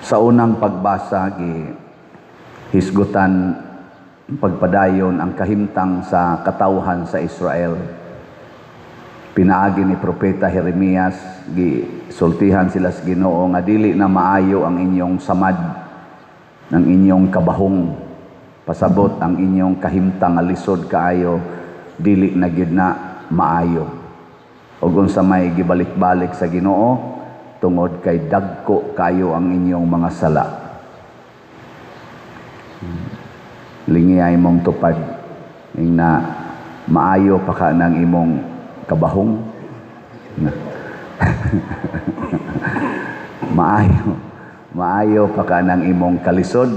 Sa unang pagbasa, gi hisgutan pagpadayon ang kahimtang sa katawhan sa Israel. Pinaagi ni Propeta Jeremias, gi sultihan sila sa Ginoo nga dili na maayo ang inyong samad ng inyong kabahong, pasabot ang inyong kahimtang nga lisod kaayo, dili na gyud na maayo. Ug unsa may gibalik-balik sa Ginoo? Tungod kay dagko kayo ang inyong mga sala. Lingiyay mong tupad ing na maayo pa ka ng imong kabahong na. Maayo maayo pa ka ng imong kalisod.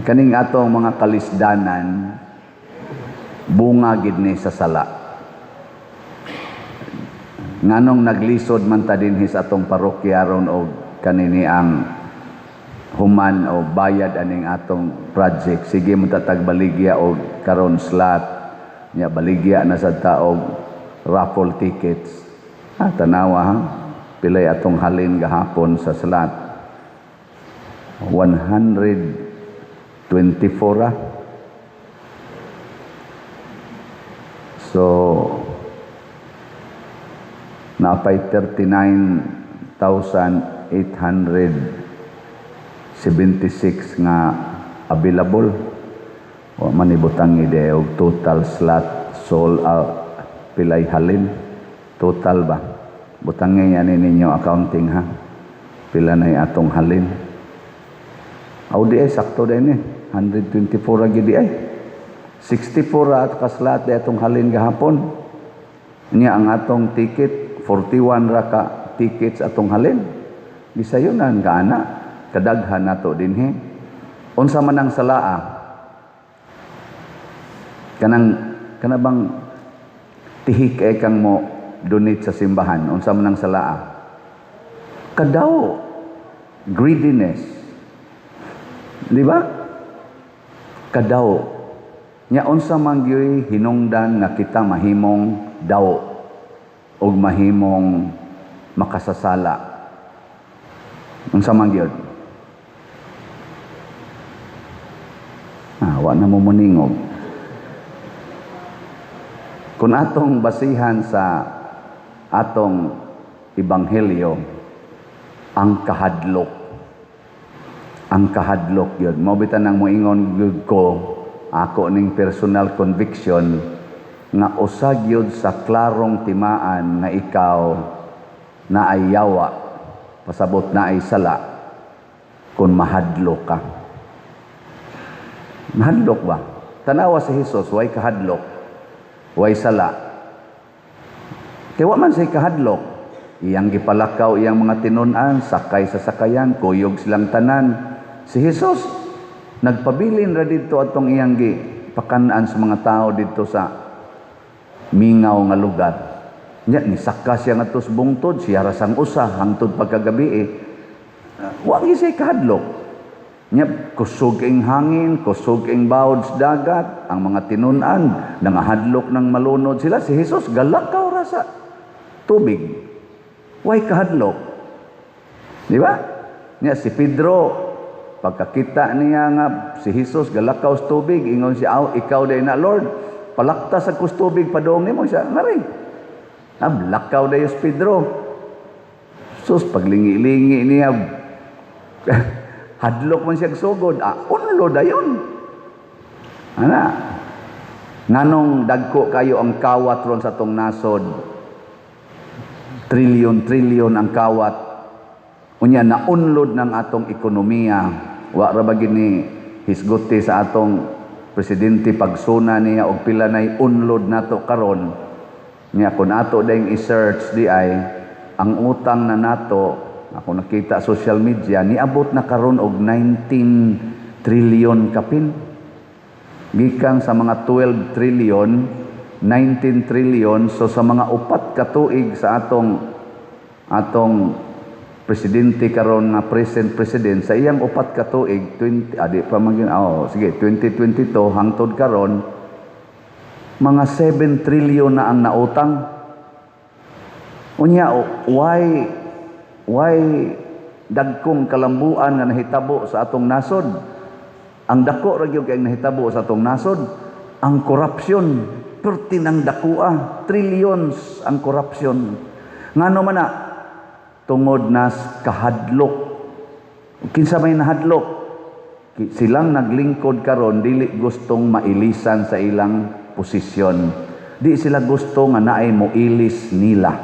Kaning atong mga kalisdanan, bunga gid ni sa sala. Nganong naglisod man ta dinhi sa atong parokya ron og kanini ang human o bayad aning atong project, sige mo tatag baligya og karon slot nya, baligya na sad ta og raffle tickets. Tanawa ha, pilay atong halin gahapon sa slot? 124 ah. So napay 39,876 nga available. Wa man ibutang ide og total slot sold out, pilay halin total ba. Butangi ani ninyo accounting ha, pila na atong halin. Aw, di ay sakto din eh, 124 ra gid ay, 64 ra at ka slot di atong halin gahapon. Nya ang atong ticket, 41 ra ka tickets atong halin. Gisayunan ka ana kadaghan nato dinhi. Unsa man ang salaa? Kanang kana bang tihik ay kang mo donate sa simbahan, unsa man ang salaa? Kadaw, greediness. Di ba? Kadaw. Nya unsa man gyuy hinungdan nga kita mahimong daw ug mahimong makasasala? Unsa man gyud? Wa na mo muningog. Kung atong basihan sa atong ebanghelyo, ang kahadlok. Ang kahadlok yun. Mao bitan ang moingon gyud ko, ako ning personal conviction nga usa gyud sa klarong timaan nga ikaw na ay yawa, pasabot na ay sala, kung mahadlok ka. Mahadlok ba? Tanawa si Jesus, way kahadlok, way sala. Kaya wa man siya kahadlok. Iyang gipalakaw iyang mga tinun-an, sakay sa sakayan, kuyog silang tanan. Si Jesus, nagpabilin ra didto atong iyang gipakan-an sa mga tao didto sa mingaw nga lugar. Nya nisaka siya ngadto sa bungtod, siya ra sang usa hangtod pagkagabi eh. Wa gyud siya kahadlok. Nya kusog ing hangin, kusog ing bawod sa dagat, ang mga tinun-an nangahadlok ng malunod sila. Si Jesus galakaw ra sa tubig. Way kahadlok. Di ba? Nya si Pedro, pagkakita niya nga si Jesus galakaw sa tubig, ingon siya, "Aw, ikaw day na, Lord, palakta sa kus tubig padong nimo siya." Ngari. Lakaw dayo si Pedro. Sus, paglingi-lingi niya, hadlok man siya sugod, unlo dayon. Ana, nganong dagko kayo ang kawat ron sa tong nasod? Trilyon-trilyon ang kawat. Unya naunlod ng atong ekonomiya. Wa ra ba gini hisguti sa atong presidente pagsuna niya og pila nay unlod nato karon? Nya kun ato dayong i-search di ay ang utang na nato, ako nakita social media, niabot na karon og 19 trillion kapin. Gikan sa mga 12 trillion, 19 trillion, so sa mga 4 ka tuig sa atong presidente karon nga present president, sa iyang 4 ka tuig, 20 adi pa man gyud, oh, sige, 2022 hangtod karon, mga 7 trillion na ang nautang. Unya why Dagkong kalambuan nga nahitabo sa atong nasod. Ang dako ra gyud kay nahitabo sa atong nasod, ang korupsyon, perti ng dakua, trillions ang korupsyon. Ngano man na? Tungod nas kahadlok. Kinsa may nahadlok? Silang naglingkod karon dili gustong mailisan sa ilang posisyon. Di sila gusto nga naay moilis nila.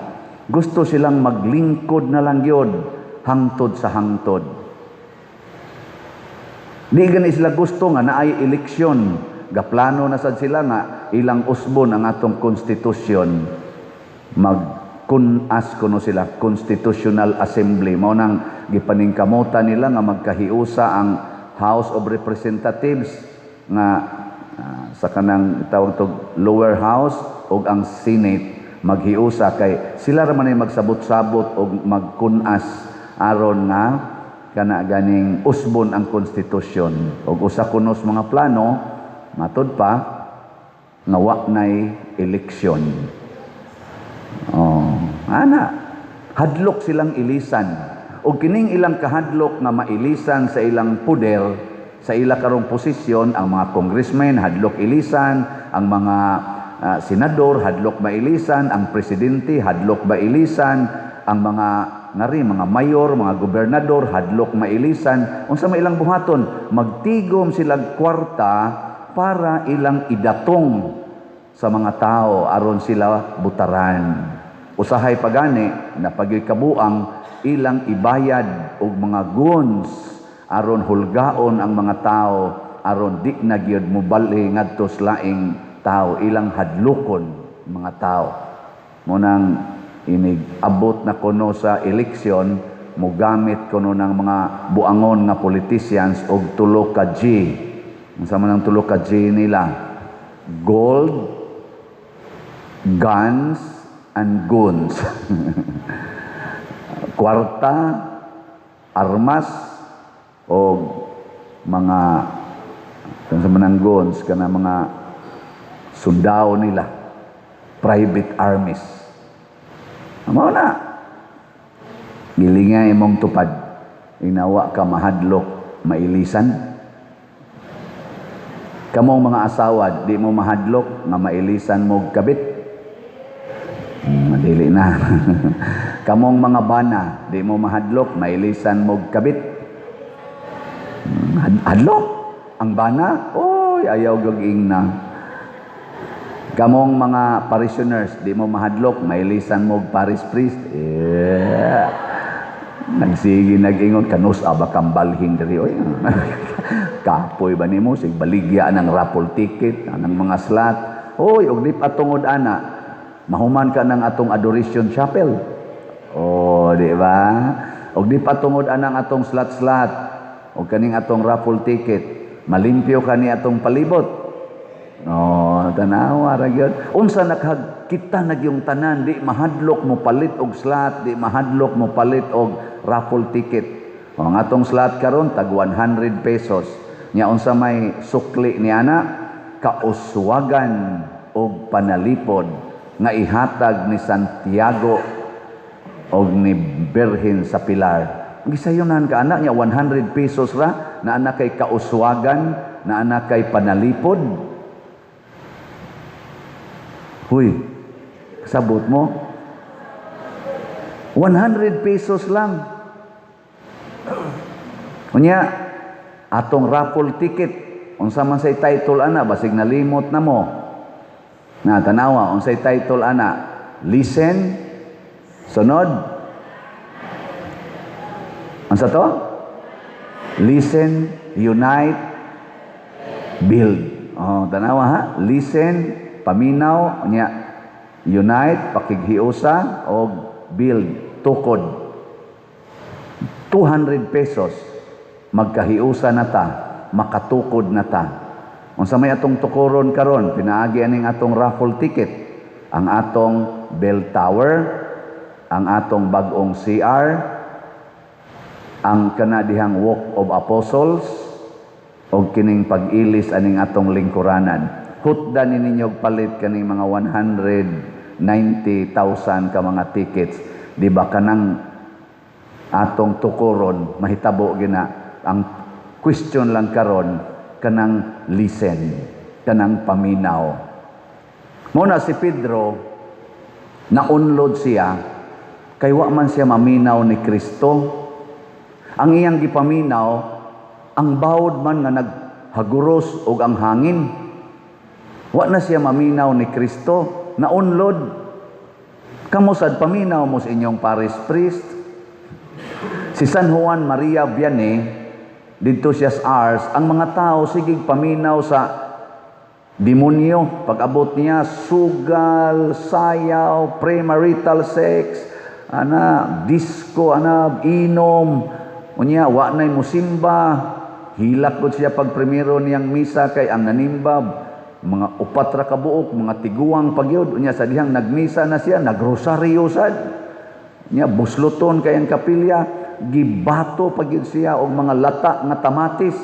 Gusto silang maglingkod na lang gyud hangtod sa hangtod. Di gani sila gusto nga naay eleksyon. Gaplano na sad sila nga ilang usbon ang atong konstitusyon. Magkunas kuno sila, Constitutional Assembly. Mao nang gipaningkamutan nila nga magkahiusa ang House of Representatives nga sa kanang tawag to lower house ug ang Senate maghiusa, kay sila ra man ay magsabot-sabot og magkunas aron nga kana ganing usbon ang konstitusyon. Og usa kunos mga plano, matud pa, nga wa nay eleksyon. Oh, ana, hadlok silang ilisan. Og kining ilang kahadlok nga mailisan sa ilang puder, sa ila karong posisyon, ang mga congressmen hadlok ilisan, ang mga senador hadlok mailisan, ang presidente hadlok mailisan, ang mga ngari mga mayor, mga gobernador hadlok mailisan. Unsa may ilang buhaton? Magtigom sila kwarta para ilang idatong sa mga tao aron sila butaran. Usahay pagani napagyoy kabuang ilang ibayad og mga guns aron hulgaon ang mga tao, aron di na gyud mobali ngadto sa laing tao, ilang hadlokon mga tao. Mao nang inig abot na kuno sa eleksyon, mogamit kuno ng mga buangon nga politicians og tulo ka G. Unsa man ang tulo ka G nila? Gold, guns, and guns. Kwarta, armas, o mga, unsa man ang guns, kana mga sundao nila, private armies. Mao na. Gilinga imong tupad. Inawa ka mahadlok, mailisan. Kamong mga asawa, di mo mahadlok nga mailisan mo kabit? Dili na. Kamong mga bana, di mo mahadlok, mailisan mo kabit? Hadlok. Ang bana, oy, ayaw gaging na. Kamong mga parishioners, di mo mahadlok, mailisan mo parish priest? Yeah. Nagsige nag-ingon, kanus aba kang balhin diri oy. Kapoy ba nimo sig baligya ng raffle ticket, ng mga slot. Oy, og di pa tungod ana, mahuman ka ng atong adoration chapel. Oh, di ba? Og di pa tungod anang atong slot-slot og kaning atong raffle ticket, malimpyo ka ni atong palibot. No, tanawa ra gyud. Unsa naghag kita nagyung tanan di mahadlok mo palit og slot, di mahadlok mo palit og raffle ticket. O, ang atong slot karon tag 100 pesos. Nya unsa may sukli ni ana? Kauswagan og panalipod nga ihatag ni Santiago og ni Birhen sa Pilar. Gisayunan ka ana niya, 100 pesos ra na ana kay kauswagan, na ana kay panalipod. Huy, sabot mo? 100 pesos lang. Unya, atong raffle ticket, unsa man say title ana, basig nalimot na mo. Na tanawa, unsay title ana? Listen, sunod. Unsa to? Listen, unite, build. Oh, tanawa ha? Listen, paminaw, nya unite, pakighiusa, og build, tukod. 200 pesos, magkahiusa na ta, makatukod na ta. Unsa may atong tukoron karon, pinaagi aning atong raffle ticket, ang atong bell tower, ang atong bag-ong CR, ang kana dihang Walk of Apostles, og kining pag-ilis aning atong lingkuranan. Hutda ni ninyo palit kaning mga 190,000 ka mga tickets. Di ba kanang Atong tukuron, mahitabo gina. Ang question lang karon, kanang listen, kanang paminaw. Muna si Pedro, naunlod siya kay wa man siya maminaw ni Kristo. Ang iyang gipaminaw, ang bawod man nga naghaguros og ang hangin. Wa na siya maminaw ni Kristo, naunlod. Kamo sad, paminaw mo sa inyong parish priest. Si San Juan Maria Vianney, didto siya sa Ars, ang mga tao sige paminaw sa demonyo. Pag-abot niya, sugal, sayaw, premarital sex, ana, disco, ana, inom, unya, wa na'y musimba, hilak gud siya pag primero niyang misa kay ang nanimba, mga upat ra ka buok, mga tiguang pagyud. Unya sa dihang nagmisa na siya, nagrosaryo sad. Unya busloton kay ang kapilya, gibato pagyud siya og mga lata nga tamatis.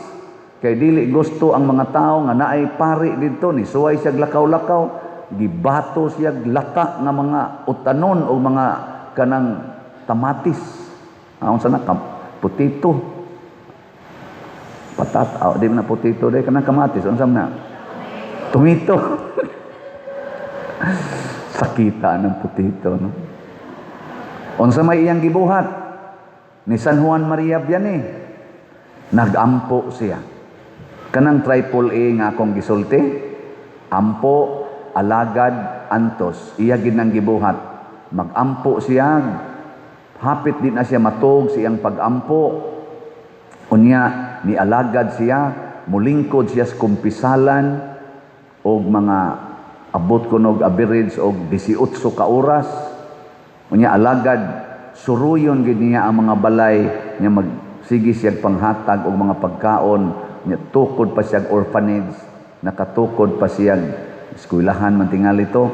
Kay dili gusto ang mga tao nga naay pari didto, ni suway siya lakaw-lakaw, gibato siya lata nga mga utanon o mga kanang tamatis. Unsa na potato. Patat, oh, di na potato di kanang kamatis, unsa man na? Tomato. Sakita ng potato, no? Unsa may iyang gibuhat ni San Juan Maria Vianney? Nagampo siya. Kanang triple A nga akong gisulti, ampo, alagad, antos. Iya gid nang gibuhat. Magampo siya, hapit di na siya matog sa iyang pagampo. Unya, ni alagad siya, mulingkod siya sa kumpisalan, og mga abot kuno og average og 18 ka oras. Unya alagad, suruyon gid niya ang mga balay nya magsige siya panghatag og mga pagkaon. Nya tukod pa siya orphanage, nakatukod pa siya eskwelahan man tingali to.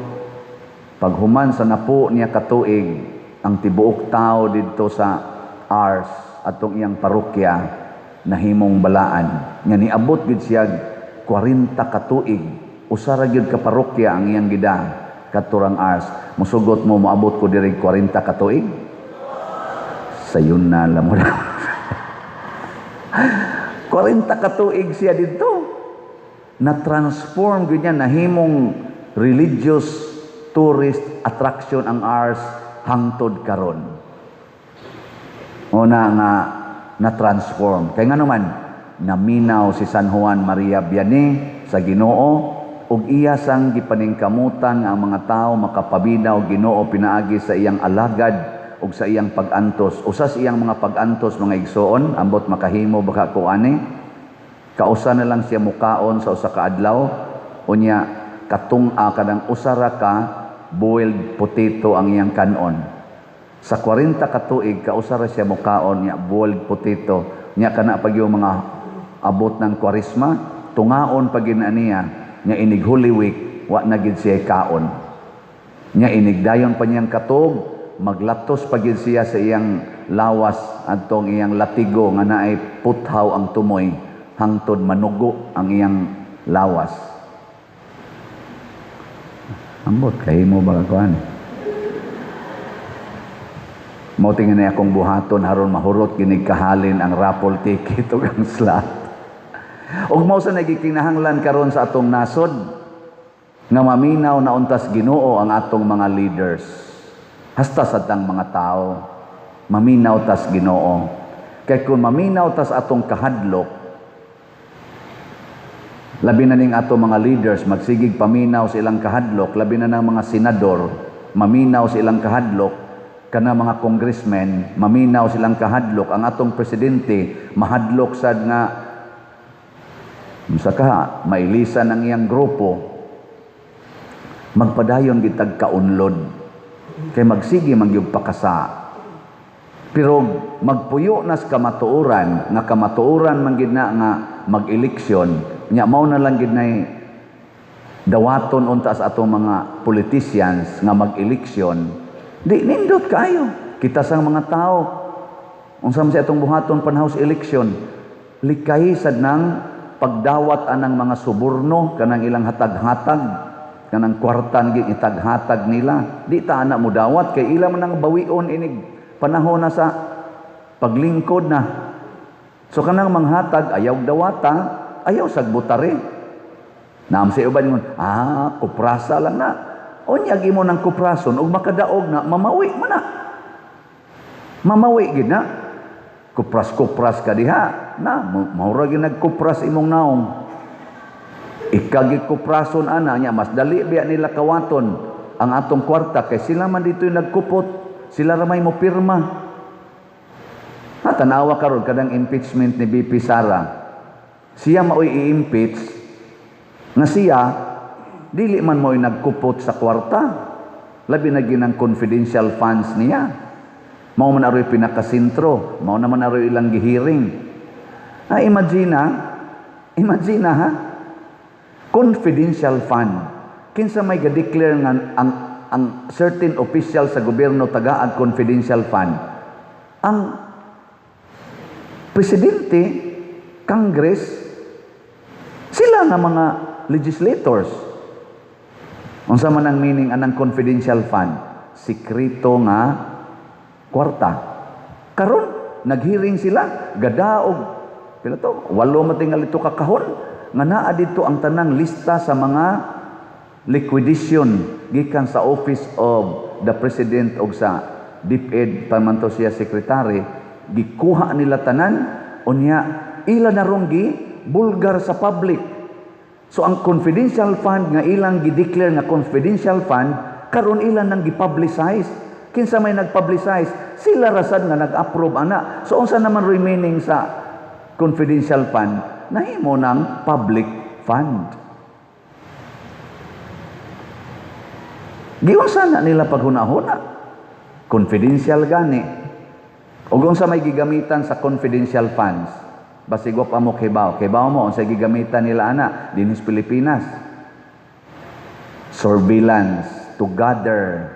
Paghuman sa napo niya katuig, ang tibuok tao didto sa Ars, atong iyang parokya, nahimong balaan. Nga niabot gid siya 40 katuig, usa ra gyud ka parokya ang iyang gida katurang Ars. Musugot mo moabot ko diri 40 katuig? Sayon na lang mo. 40 katuig siya didto. Na-transform gyud niya, nahimong religious tourist attraction ang Ars hangtod karon. Una nga na-transform. Kay nga naman, naminaw si San Juan Maria Vianney sa Ginoo ug iya sang gipaningkamutan nga ang mga tao makapaminaw Ginoo pinaagi sa iyang alagad ug sa iyang pag-antos. Usa sa iyang mga pag-antos, mga igsoon, ambot makahimo baka ko ani, kausa na lang siya mukaon sa usa ka adlaw, unya katung-a kanang usa ra ka boiled potato ang iyang kanon. Sa 40 ka tuig, kausa ra siya mukaon nya boiled potato. Nya kana pag yung mga abot ng Kwaresma, tungaon pag gina niya, nya inig Holy Week, wa na gid siya kaon. Nya inigdayon pa niyang katog, maglatos pa gid siya sa iyang lawas adtong iyang latigo nga naay puthaw ang tumoy hangtod manugo ang iyang lawas. Ambot kahimo ba kuan? Mao tingin na akong buhaton aron mahurot ginig kahalin ang raffle ticket ug ang slot. Ug mao sa nagikinahanglan karon sa atong nasod nga maminaw na untas Ginoo ang atong mga leaders. Hasta sa tang mga tao, maminaw tas Ginoo. Kay kung maminaw tas atong kahadlok, labi na ning ato mga leaders magsigig paminaw sa ilang kahadlok, labi na ng mga senador, maminaw sa ilang kahadlok, kana mga congressmen, maminaw silang kahadlok, ang atong presidente mahadlok sad nga unsa ka mailisan ang iyang grupo, magpadayon gitag kaunlod kay magsige man gyud pakasa. Pero magpuyo nas kamatuoran nga kamatuoran man gid na nga mag-eleksyon, nya mao na lang gid nay dawaton unta sa atong mga politicians nga mag-eleksyon, di nindot kayo. Kita sang mga tao, unsa man sa atong buhaton panahon sa eleksyon, likay sad nang pagdawat anang mga suborno kanang ilang hatag-hatag, kanang kwartan gi itaghatag nila. Di ta ana mo dawat kay ila man ang bawion inig panahon na sa Paglingkod na. So kanang manghatag ayaw dawata, ayaw sag butari. Naam sa uban ngon, ah, kuprasa lang na. Unya imo nang kuprason ug makadaog na, mamawi man na. Mamawi gid na. Kupras-kupras ka diha. Na, maura gid nagkupras imong naong. Ikagi kuprason ana nya, mas dali biya nila kawaton ang atong kwarta kay sila man dito yung nagkupot, sila ra may mo pirma. Ha, tanawa karon kadang impeachment ni VP Sara. Siya maoy i-impeach nga siya dili man mo'y nagkupot sa kwarta. Labi na ginang confidential funds niya. Mao man aroy pinakasentro, mao naman aroy ilang gihiring. Ah, imagine ha, imagine ha, confidential fund. Kinsa may ga-declare nga ang certain official sa gobyerno tagaag confidential fund? Ang presidente, Congress, sila nga mga legislators. Unsa man ang meaning anang confidential fund? Sikreto nga kwarta. Karon naghearing sila, gadaog pila to? Walo matingal ito ka kahon nga naa dito ang tanang lista sa mga liquidation gikan sa Office of the President og sa DepEd pa man to siya secretary. Gikuha nila tanan, unya ila na rong gi bulgar sa public. So ang confidential fund nga ilang gi-declare nga confidential fund, karon ila nang gi-publicize. Kinsa may nag-publicize? Sila rasad nga nag-approve ana. So unsa naman remaining sa confidential fund? Nahimo ng public fund. Giunsa na nila paghuna-huna? Confidential gani. Ug unsa may gigamitan sa confidential funds? Basig wa pa mo kibaw. Kibaw mo unsa gigamitan nila ana dinhi sa Pilipinas? Surveillance, to gather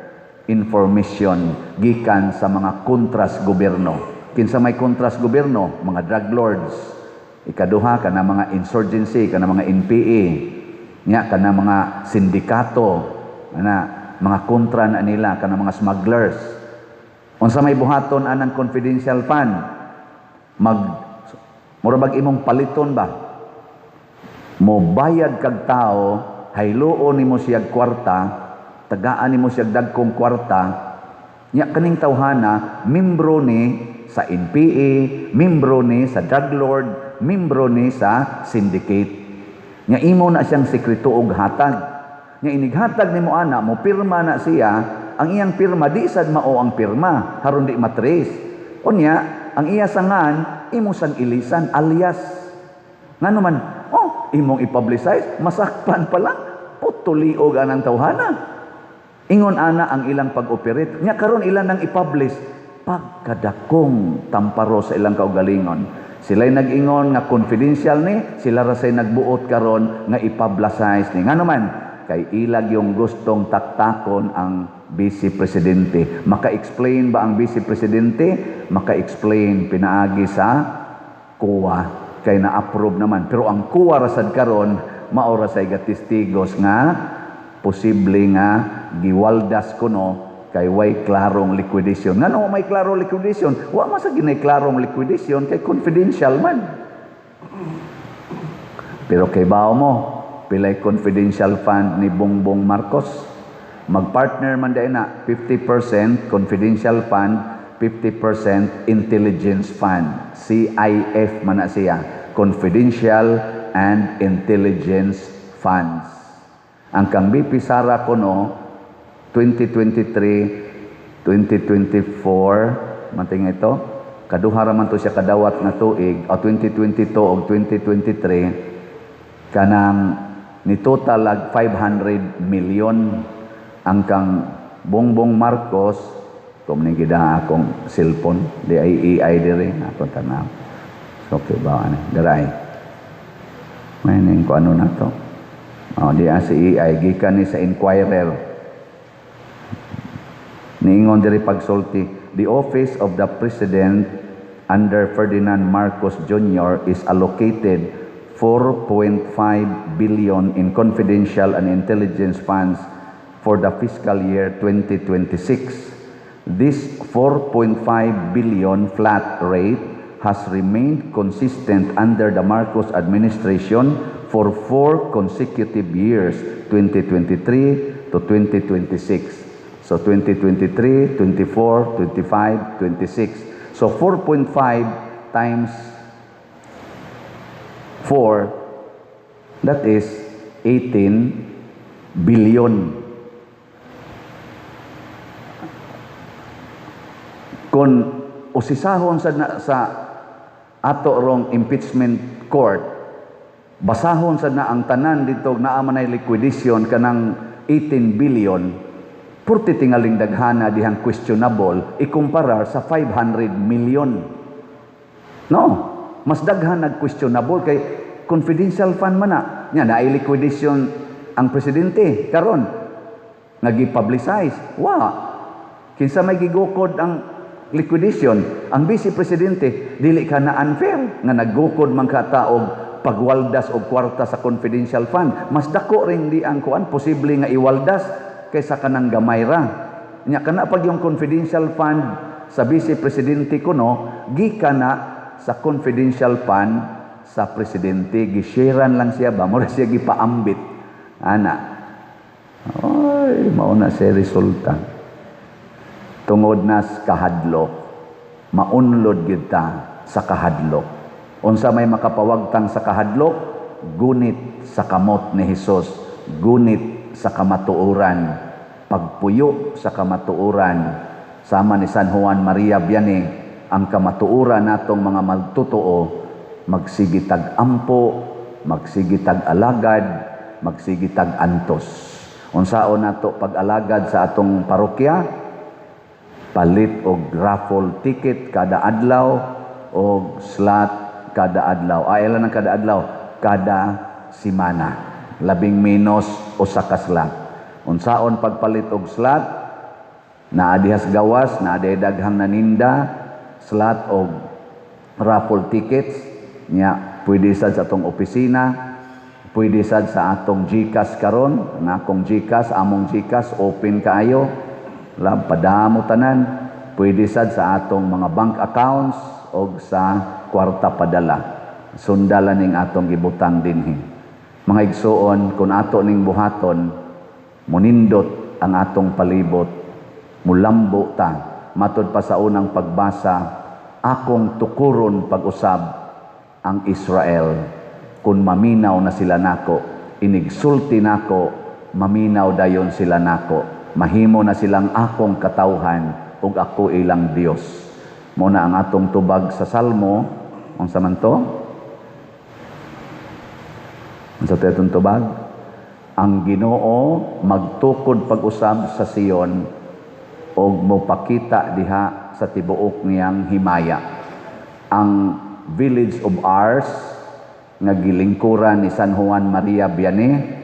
information gikan sa mga kontras gobyerno. Kinsa may kontras gobyerno? Mga drug lords. Ikaduha, kana mga insurgency, kana mga NPA, nya kana mga sindikato, kana mga kontra na nila, kana mga smugglers. Unsa may buhaton anang confidential fund? Mag mura bag imong paliton ba? Mo bayad kag tao, hayloon nimo siyag kwarta, tagaan nimo siyag dagkong kwarta, nya kaning tawhana membro ni sa NPA, membro ni sa drug lord, membro ni sa syndicate. Nya imo na siyang sekreto og hatag. Nya inighatag nimo ana, mo pirma na siya, ang iyang pirma di sad mao ang pirma, haron di matrace. Unya, ang iya sangan imo sang ilisan, alias. Ngano man, oh, imong i-publicize, masakpan pa lang, putuliog anang tawhana. Ingon ana ang ilang pag-operate. Nya karon ilan nang i-publish, pagkadakong tamparo sa ilang kaugalingon. Sila'y nag-ingon nga confidential ni, sila ra say nagbuot karon nga i-publicize ni. Ngano man, kay ilag yung gustong taktakon ang Vice Presidente. Maka-explain ba ang Vice Presidente? Maka-explain pinaagi sa COA, kay na-approve naman. Pero ang COA rasad karon mao ra say gatestigos nga posible nga giwaldas kuno kay way klarong liquidation. Ngano may klarong liquidation? Wa man sa ginay klarong liquidation kay confidential man. Pero kay bao mo, pilay confidential fund ni Bongbong Marcos? Magpartner man dahil na 50% confidential fund, 50% intelligence fund. CIF man na siya. Confidential and Intelligence Funds. Ang kang BP Sara kuno 2023, 2024, manting ito, kaduha ra man to siya kadawat nga tuig, o 2022 o 2023, kanang ni total ag 500 million. Ang kang Bongbong Marcos, kung ning gida akong cellphone, di ay AI diri akong tanaw. So, okay ba ano? Daray. May ning ko ano na to. Oh, di si AI gikan ni sa Inquirer. Niingon diri pagsulti, the office of the President under Ferdinand Marcos Jr. is allocated 4.5 billion in confidential and intelligence funds for the fiscal year 2026. This 4.5 billion flat rate has remained consistent under the Marcos administration for 4 consecutive years, 2023 to 2026. So 2023, 24, 25, 26. So 4.5 times 4, that is 18 billion. Kung usisahon sa ato rong impeachment court, basahon sad na ang tanan dito naa man ay liquidation kanang 18 billion, purti tingaling daghana dihang questionable ikumparar sa 500 million. No, mas daghan nag-questionable kay confidential fund man na. Nya naay liquidation ang presidente karon nga gi-publicize. Wa. Kinsa may gigukod ang liquidation? Ang vice presidente. Dili ka na unfair nga naggukod man ka ta og pagwaldas og kwarta sa confidential fund? Mas dako rin di ang kuan posible nga iwaldas kaysa kanang gamay ra. Nya kana pag yung confidential fund sa vice presidente kuno gikan na sa confidential fund sa presidente, gisharean lang siya ba, mura siya gipaambit ana. Oy, mao na siya resulta tungod nas kahadlok. Maunlod gyud ta sa kahadlok. Unsa may makapawagtang sa kahadlok? Gunit sa kamot ni Hesus, gunit sa kamatuoran, pagpuyo sa kamatuoran sama ni San Juan Maria Vianney. Ang kamatuoran natong mga magtotoo, magsige tag ampo, magsige tag alagad, magsige tag antos. Unsaon nato pag-alagad sa atong parokya? Palit og raffle ticket kada adlaw og slot kada adlaw. Ay, lang ng kada adlaw, kada simana. Labing menos usa ka slot. Unsaon pagpalit og slot? Naa dihas gawas, naa dihay daghang naninda slot og raffle tickets nya. Pwede sad sa atong opisina, pwede sad sa atong GCash karon. Ang akong GCash, among GCash, open kaayo. Lab padamo tanan. Pwede sad sa atong mga bank accounts og sa kwarta padala. Sundala ning atong gibutang dinhi. Mga igsuon, kung ato ning buhaton, munindot ang atong palibot, mulambo ta. Matod pa sa unang pagbasa, akong tukuron pag-usab ang Israel kung maminaw na sila nako. Inigsulti nako, maminaw dayon sila nako. Mahimo na silang akong katawhan ug ako ilang Dios. Mo na ang atong tubag sa Salmo. Unsa man to? Unsa to atong tubag? Ang Ginoo magtukod pag-usab sa Sion og mopakita diha sa tibuok niyang himaya. Ang village of Ars nga gilingkuran ni San Juan Maria Vianney,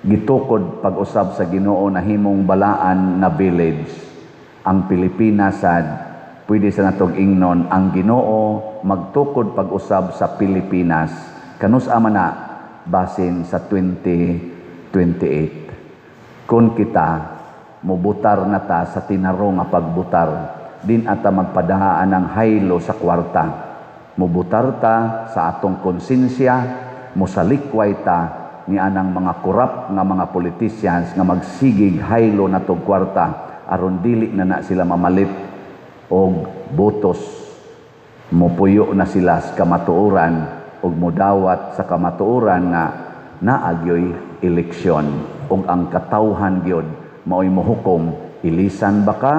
gitukod pag-usab sa Ginoo, nahimong balaan na village. Ang Pilipinas sad, pwede sa natog ingnon, ang Ginoo magtukod pag-usab sa Pilipinas. Kanus-a man na? Basin sa 2028. Kung kita mubutar na ta sa tinarong nga pagbutar, din ata magpadahaan ng haylo sa kwarta. Mubutar ta sa atong konsensya, musalikway ta ni anang mga korap nga mga politicians nga magsigig haylo na tog kwarta aron dili na na sila mamalit og botos. Mupuyo na sila sa kamatuoran ug mudawat sa kamatuoran nga naagyoy eleksyon ug ang katawhan gyud maoy mohukom, ilisan ba ka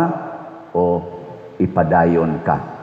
o ipadayon ka.